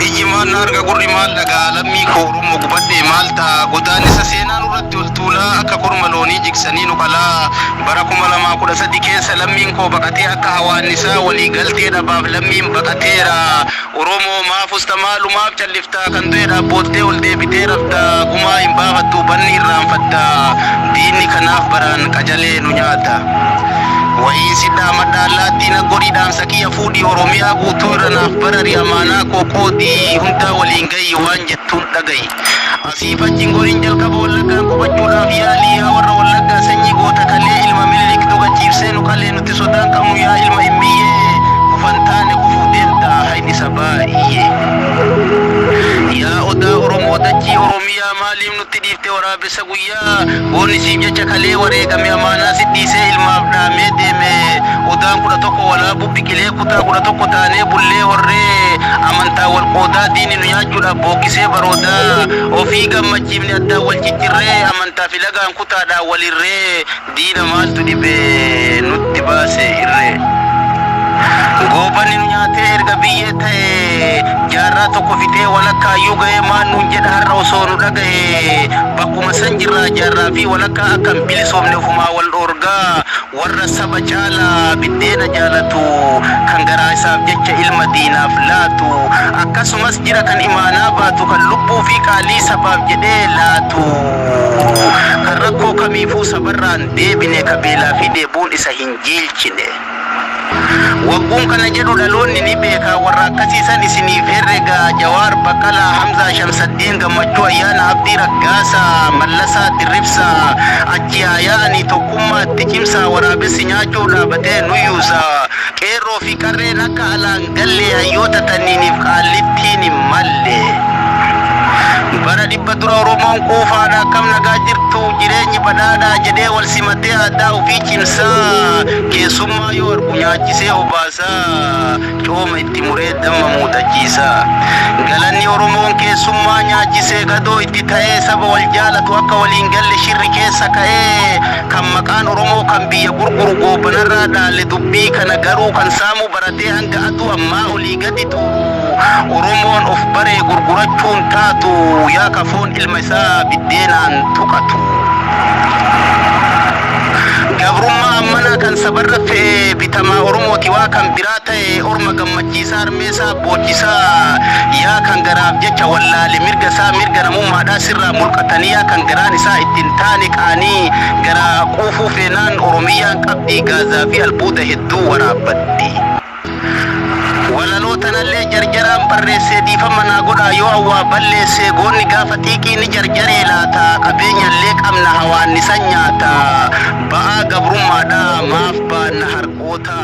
Ijji maal na arga, gurri maal dhaga'a, lammii koo Oromoo gubadhee maal ta'a? Godaannisa seenaa nurratti ol tuulaa, akka korma loonii jigsanii nu qalaa. Bara 2013 keessa lammiin koo baqatee akka hawaannisaa, walii galtee dhabaaf lammiin baqateera. Oromoo, maaf usta? Maalumaaf calliftaa? Kan du'e dhaabboottee ol deebitee raftaa? Gumaa hin baafattu, banni irraanfatta. Diinni kanaaf baraan qajalee nu nyaata. Wayiin si dhaamadha, allaattii naggorii, dhaamsa kiyya fuudhii Oromiyaa guutuu irra naaf barari, amaanaa koo qoodii hundaa waliin gahi, waan jettuun dhagahi. Asiif achiin goriin, jalqaba Wallaggaan qubachuudhaaf yaalii. Yaa warra Wallaggaa, sanyii goota kalee, ilma Minilik dogachiibsee nu qalee, nuti sodaan qabnu yaa ilma himmiyyee, kufan taane kufuu deemta, hayni sabaa iyyee. Yaa odaa Oromoo, dachii Oromiyaa, maaliif nutti dhiifte waraabessa guyyaa? Goonni siif jecha kalee wareegame, amaanaa si dhiisee ilmaaf dhaamee deeme. Odaan 11 walaabuu biqilee, kutaa 11 taanee bullee horree, amantaa wal qoodaa, diini nu nyaachuudhaaf bookkisee baroodaa. Ofii gammachiifne addaan wal ciccirree, amantaa fi lagaan kutaadhaan walirree, diina maaltu dhibee nutti baase irree? Goobanni nu nyaatee erga biyyee ta'e jaarraa tokko fixee walakkaayyuu ga'ee, maal nuun jedha har'a osoo nu dhaga'e? Bakkuma san jirraa jaarraa fi walakkaa, akka hin bilisoomne ofumaa wal dhoorgaa. Warra saba caalaa biddeena jaalatu, kan garaa isaaf jecha ilma diinaaf laatu, akkasumas jira kan imaanaa baatu, kan lubbuu fi qaalii sabaaf jedhee laatu, kan rakkoo kamiifuu sabarraan deebine, ka beelaa fi dheebuun isa hin jiilchine. Wagguun kana jedhu dhaloonni ni beeka, warra akkasiisan isiniif herrega: Jawaar, Baqqalaa, Hamzaa, Shamsaddiin, Gammachuu Ayyaana, Abdii Raggaasaa, Mallasaa Dirribsaa, achi haa yaa'anii tokkummaatti cimsaa. Waraabessi nyaachuu dhaabatee nuyyuusa. Qeerroo fi qarreen akka alaan galle, hayyoota tanniiniif qaallittiin hin malle. Bara 100 dura Oromoon quufaadha, akkam nagaa jirtu, jireenyi badhaadhaa jedhee wal simatee aadaa ofii cimsaa, keessummaa yoo argu nyaachisee obaasaa, cooma itti muree damma muuxachiisaa. Galanni Oromoon keessummaa nyaachisee gadoo itti ta'ee, saba wal jaalatu akka waliin galle shirri keessa ka'ee, kan maqaan Oromoo kan biyya gurguru goobanarraa dhaale dubbii kana garuu, kan saamuu baratee hanga aduu ammaa olii gadi tuuru. Oromoon of baree gurgurachuun taatu, yaa kafoon ilma isaa biddeenaan tuqatu. Gabrummaa ammanaa kan sabarra fe'e, bitamaa Oromooti waa kan biraa ta'e, orma gammachiisaa harmeesaa boochisaa, yaa kan garaaf jecha wallaale mirga isaa, mirga namummaadhaa sirraa mulqatanii, yaa kan garaan isaa ittiin taane qaanii garaa quufuu feenaan, Oromiyaan qabdii gaazaa fi albuuda hedduu waraabbatti. Walaloo tanallee jarjaraan barreessee, dhiifama naa godhaa yoo awwaa balleessee. Goonni gaafa xiiqii ni jarjaree laata? Qabeenyallee qabna, hawaannisan nyaata. Ba'aa gabrummaadhaa maaf baanna harqoota?